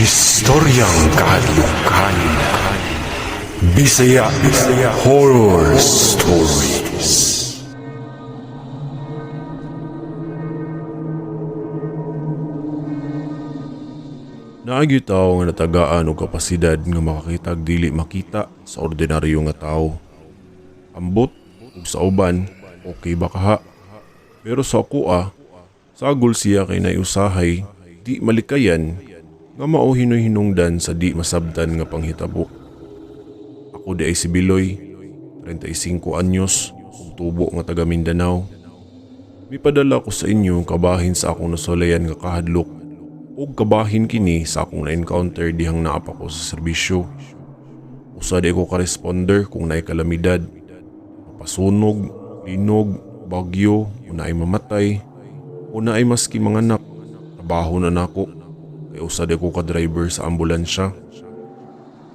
Historyang kahadlukan. Bisaya Horror Stories. Naagyo tao nga natagaan og kapasidad nga makakitag dili makita sa ordinaryo nga tawo. Ambot ug sa uban, okay ba kaha? Pero sa akoa, sagol siya kay naiusahay di malikayan nga mao hinoy-hinungdan sa di masabtan nga panghitabo. Ako di ay si Biloy, 35 anyos, ug tubo nga taga Mindanao. Mipadala ko sa inyo kabahin sa akong nasulayan nga kahadlok ug kabahin kini sa akong na-encounter dihang naa pa ko sa serbisyo. Usa di ko ka-responder kung naay kalamidad, mapasunog, linog, bagyo, o naay mamatay, o naay maski manganak, trabaho na nako. Kay usa di ko ka-driver sa ambulansya.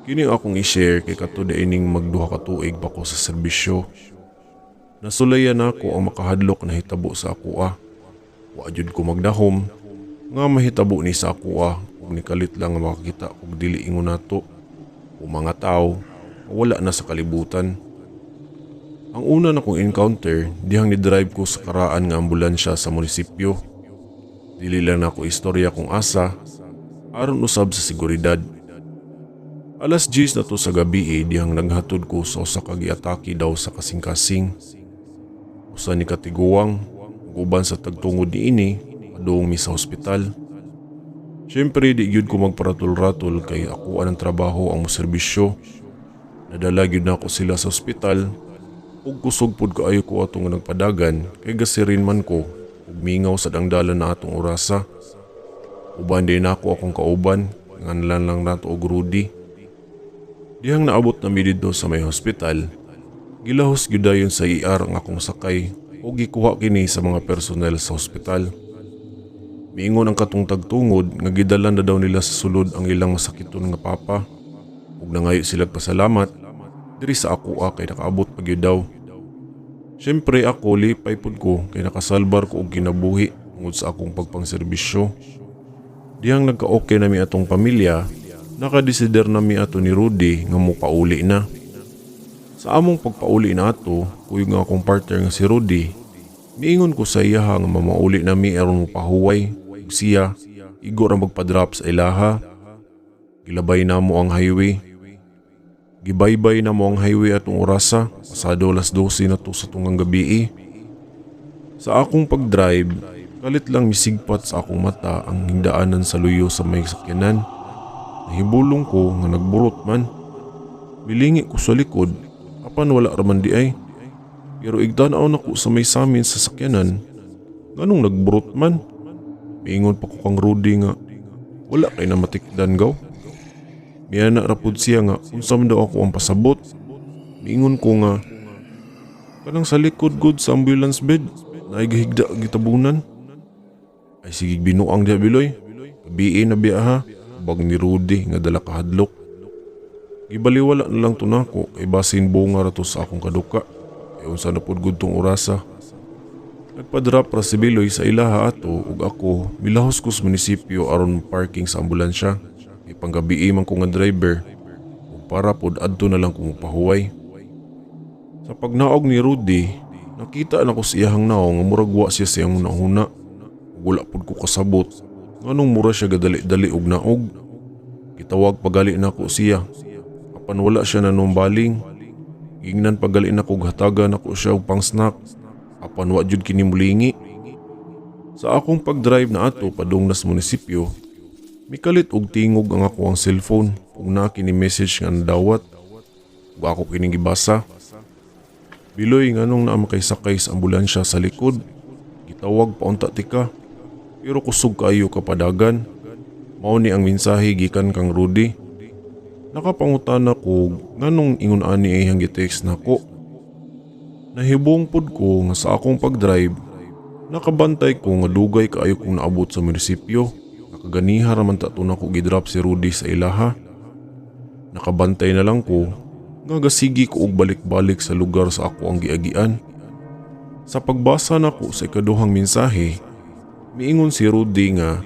Kini ang akong i-share kay kato di ining magduha ka tuig pa ko sa serbisyo. Nasulayan nako ang makahadlok na hitabo sa akoa. Wa jud ko magdahom nga mahitabo ni sa akoa ug nikalit lang nga makakita og dili ingon nato o mga tawo nga wala na sa kalibutan. Ang una na kong encounter dihang ni-drive ko sa karaan nga ambulansya sa munisipyo. Dili lang nako istorya kung asa aron usab sa seguridad. Alas 10 na to sa gabi dihang naghatod ko sa usa ka giatake daw sa kasing-kasing. Usa ni katiguang ug uban sa tagtungod niini padung mi sa ospital. Siyempre di gyud ko magparatol-ratol kay ako anang trabaho ang moserbisyo. Nadala gyud nako sila sa ospital ug kusog pud kaayo ko ato nga nagpadagan kay gasirin man ko ug mingaw sa dangdalan na atong orasa. Uban din nako akong kauban nganlan lang nato og Rudy. Dihang naabot na mi didto sa may hospital, gilahos gyud dayon sa ER ang akong sakay ug gikuha kini sa mga personnel sa hospital. Miingon ang katong tagtungod nga gidala na daw nila sa sulod ang ilang masakiton nga papa ug nangayo sila pasalamat diri sa akoa kay nakaabot pa gyud daw. Siyempre ako lipay pud ko kay nakasalbar ko og kinabuhi tungod sa akong pagpangserbisyo. Dihang nagka-okay na mi atong pamilya, nakadesider na mi ato ni Rudy nga mopauli na. Sa among pagpauli na ato, kuyog nga akong partner nga si Rudy, miingon ko sa iyaha nga mamauli na mi aron mopahuway ug siya igo ra magpa-drop sa ilaha. Gilabay na mo ang highway. Gibaybay na mo ang highway atong orasa, pasado alas 12 na to sa tunggang gabi. Sa akong pag-drive, kalit lang misigpat sa akong mata ang hindaanan sa luyo sa may sakyanan. Nahibulong ko nga nagburot man. Milingi ko sa likod, apan wala raman di ay. Pero igtan-aw nako sa may samin sa sakyanan, nganong nagburot man. Miingon pa ko kang Rudy nga, wala kay namatikdan gaw. Miyana ra pud siya nga unsa man daw ako ang pasabot. Miingon ko nga, kanang sa likod gud sa ambulance bed, naigahigda gitabunan. Ay sige binuang diha Biloy, gabii na biya ha, bag ni Rudy nga dala kahadlok. Gibaliwala na lang to nako kay basin bunga ra to sa akong kaduka. Kay unsa na pud gud tong orasa. Nagpa-drop ra si Biloy sa ilaha ato ug ako milahos ko sa munisipyo aron parking sa ambulansya. Kay panggabii man ko nga driver ug para pod adto na lang ko mopahuway. Sa pagnaog ni Rudy, nakita na ko sa iyahang naong nga murag wa siya sa iyang hunahuna. Ug wala pod ko kasabot nganong mura siya gadali-dali og naog. Gitawag pagali nako siya. Apan wala siya nanumbaling. Gingnan pagali nako og hatagan nako siya og pang-snack. Apan wa jud kini mulingi. Sa akong pag-drive na ato padung nas munisipyo, mikalit og tingog ang ako ang cellphone ug naa kini message nga nadawat. Ug ako kining gibasa. Biloy, nganong naa man kay sakay sa ambulansya sa likod? Gitawag pa unta tika. Pero kusog kaayo kapadagan. Mao ni ang mensahe gikan kang Rudy. Nakapangutana ko nganong ingon ani ay iyang gi-text nako. Nahibong pud ko nga sa akong pag-drive, nakabantay ko nga dugay kaayo kong naabot sa munisipyo. Nakaganiha ra man ta to nako gi-drop si Rudy sa ilaha. Nakabantay na lang ko nga gasigi ko og balik-balik sa lugar sa ako ang giagian. Sa pagbasa nako sa ikaduhang mensahe, miingon si Rudy nga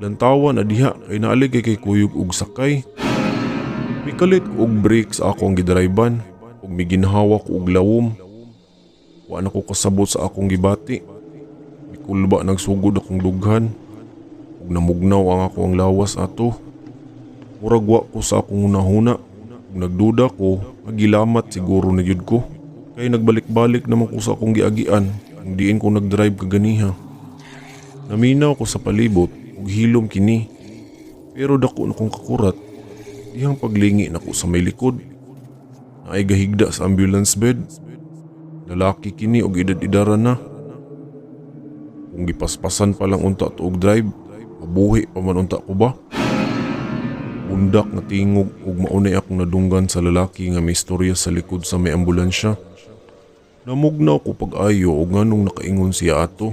Lantawa na diha kay naaligay kay kuyog og sakay. Mikalit ko og brake sa akong gidrayban ug miginhawa ko og lawom. Wa na ko kasabot sa akong gibati. Mikulba nagsugod akong dughan ug namugnaw ang ako ang lawas ato. Murag wa ko sa akong hunahuna ug nagduda ko nga gilamat siguro na gyud ko. Kay nagbalik-balik naman ko sa akong giagian kung diin ko nagdrive kaganiha. Naminaw ko sa palibot ug hilom kini. Pero dako na kong kakurat dihang paglingi nako sa may likod. Naay gahigda sa ambulance bed. Lalaki kini og edad-edara na. Kung gipaspasan pa lang unta to og drive, mabuhi pa man unta ko ba? Bundak nga tingog ug maunay akong nadunggan sa lalaki nga may istorya sa likod sa may ambulansya. Namugnaw ko pag-ayo og nganong nakaingon siya ato.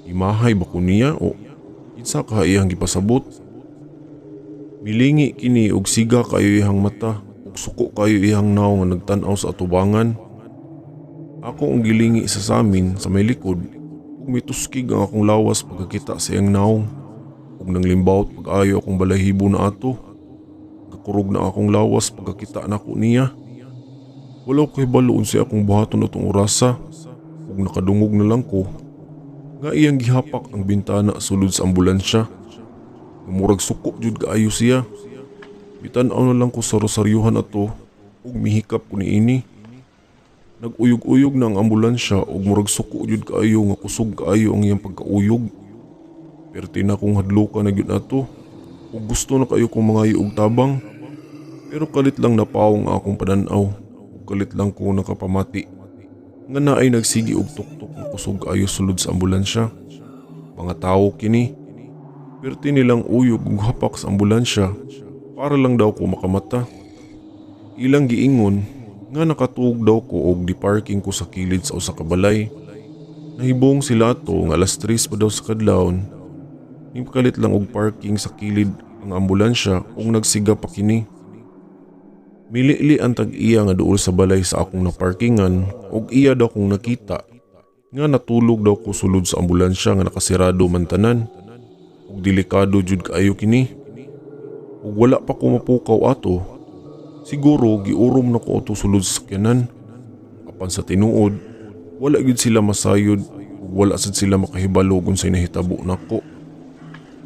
Imahay ba ko niya o kinsa ka iyang gipasabot? Milingi kini og siga kayo iyang mata ug suko kayo iyang nawong nga nagtan-aw sa atubangan. Ako ang gilingi sa samin sa may likod ug mituskig ang akong lawas pagkakita sa iyang nawong ug nanglimbawot pag-ayo akong balahibo na ato. Gakurog na akong lawas pagkakita nako niya. Wala ko kahibalo unsa akong buhaton atong orasa ug nakadungog na lang ko nga iyang gihapak ang bintana sulod sa ambulansya. Murag suko jud kaayo siya. Mitan-aw na lang ko sa rosaryuhan ato ug mihikap ko niini. Nag-uyog-uyog na ang ambulansya ug murag suko jud kaayo nga kusog kaayo ang iyang pagkauyog. Perti na kong hadluka na gyud ato ug gusto na kayo kong mangayo og tabang. Pero kalit lang napawong ang akong padan-aw ug kalit lang ko nakapamati nga naay nagsigi og tuktok nga kusog kaayo sulod sa ambulansya. Mga tawo kini. Perti nilang uyog ug hapak sa ambulansya para lang daw ko makamata. Ilang giingon nga nakatuog daw ko og di-parking ko sa kilid sa usa ka balay. Nahibong sila ato nga alas 3 pa daw sa kadlawon. Nipakalit lang og parking sa kilid ang ambulansya ug nagsiga pa kini. Milili ang tag-iya nga duol sa balay sa akong naparkingan ug iya daw kong nakita nga natulog daw ko sulod sa ambulansya nga nakasirado man tanan. Ug delikado jud kaayo kini. Ug wala pa ko mapukaw ato. Siguro giurom na ko ato sulod sa sakyanan. Apan sa tinuod, wala gyud sila masayod ug wala sad sila makahibalo kung unsay nahitabo nako.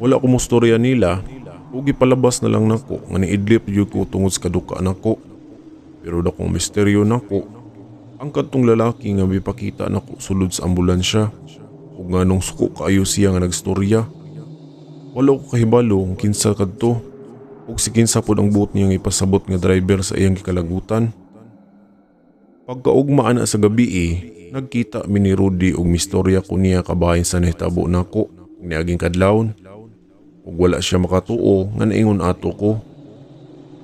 Wala ko mostorya nila ug gipalabas na lang nako nga niidlip jud ko tungod sa kaduka nako. Pero dakong misteryo nako ang kadtong lalaki nga mipakita nako sulod sa ambulansya ug nganong suko kaayo siya nga nagstorya. Wala ko kahibalo kung kinsa kadto ug si kinsa pod ang buot niyang ipasabot nga driver sa iyang gikalagutan. Pagkaugma ana sa gabi nagkita mi ni Rudy ug mistorya ko niya kabahin sa nahitabo nako niaging kadlawon. Ug wala siya makatuo nga naingon ato ko.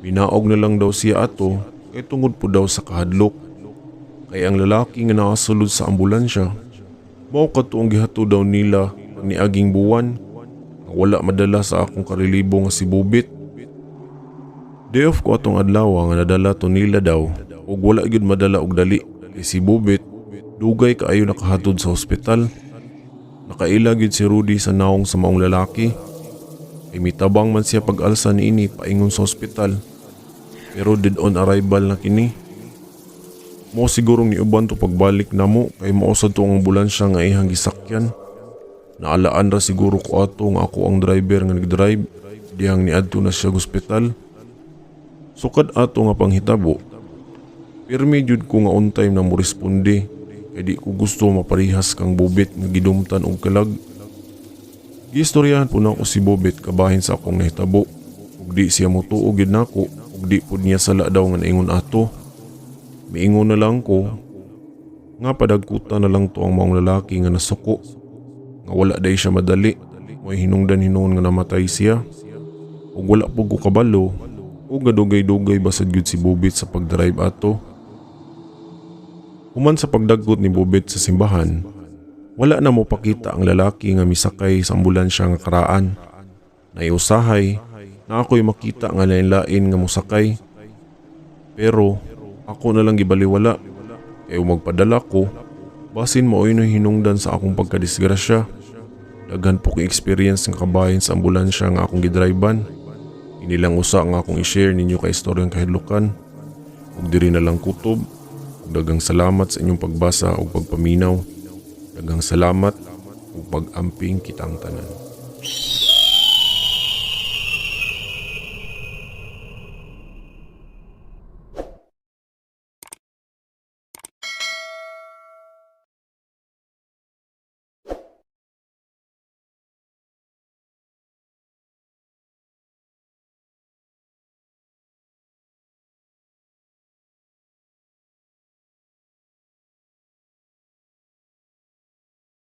Binaog na lang daw siya ato kay tungod po daw sa kahadlok. Kay ang lalaki nga nakasulod sa ambulansya, mao kadto ang gihatod daw nila niaging buwan nga wala madala sa akong karelibo nga si Bubit. Day off ko atong adlaw nga nadala to nila daw ug wala gyud madala og dali kay si Bubit dugay kaayo nakahatod sa ospital. Nakaila gyud si Rudy sa nawong sa maong lalaki. Kay mitabang man siya pag-alsa niini paingon sa ospital. Pero dead on arrival na kini. Mao sigurong niuban to pagbalik namo kay mao sad to ang ambulansya nga ihang gisakyan. Naalaan ra siguro ko ato nga ako ang driver nga nag-drive dihang niadto na siya ospital. Sukad ato nga panghitabo. Pirmi jud ko nga on time na mo responde kay di ko gusto maparihas kang Bobit nga gidumtan og kalag. Giistoryahan po nako si Bobit kabahin sa akong nahitabo ug di siya motuo gyud nako ug di pud niya sala daw nga naingon ato. Miingon na lang ko nga padagkutan na lang to ang maong lalaki nga nasuko nga wala day siya madali, may hinungdan hinuon nga namatay siya ug wala pud ko kabalo ug gadugay-dugay basad gyud si Bobit sa pagdrive ato. Human sa pagdagkot ni Bobit sa simbahan, wala na mo pakita ang lalaki nga misakay sa ambulansya nga karaan. Naiusahay na ako'y makita nga lain-lain nga mosakay. Pero ako na lang gibaliwala. Kay magpadala ko, basin mao'y hinungdan sa akong pagkadisgrasya. Daghan po kong experience nga kabahin sa ambulansya nga akong gidriban. Ini lang usa nga akong i-share ninyo kay istoryang kahadlukan. Ug diri na lang kutob. Ug daghang salamat sa inyong pagbasa ug pagpaminaw. Daghang salamat ug pag-amping kitang tanan.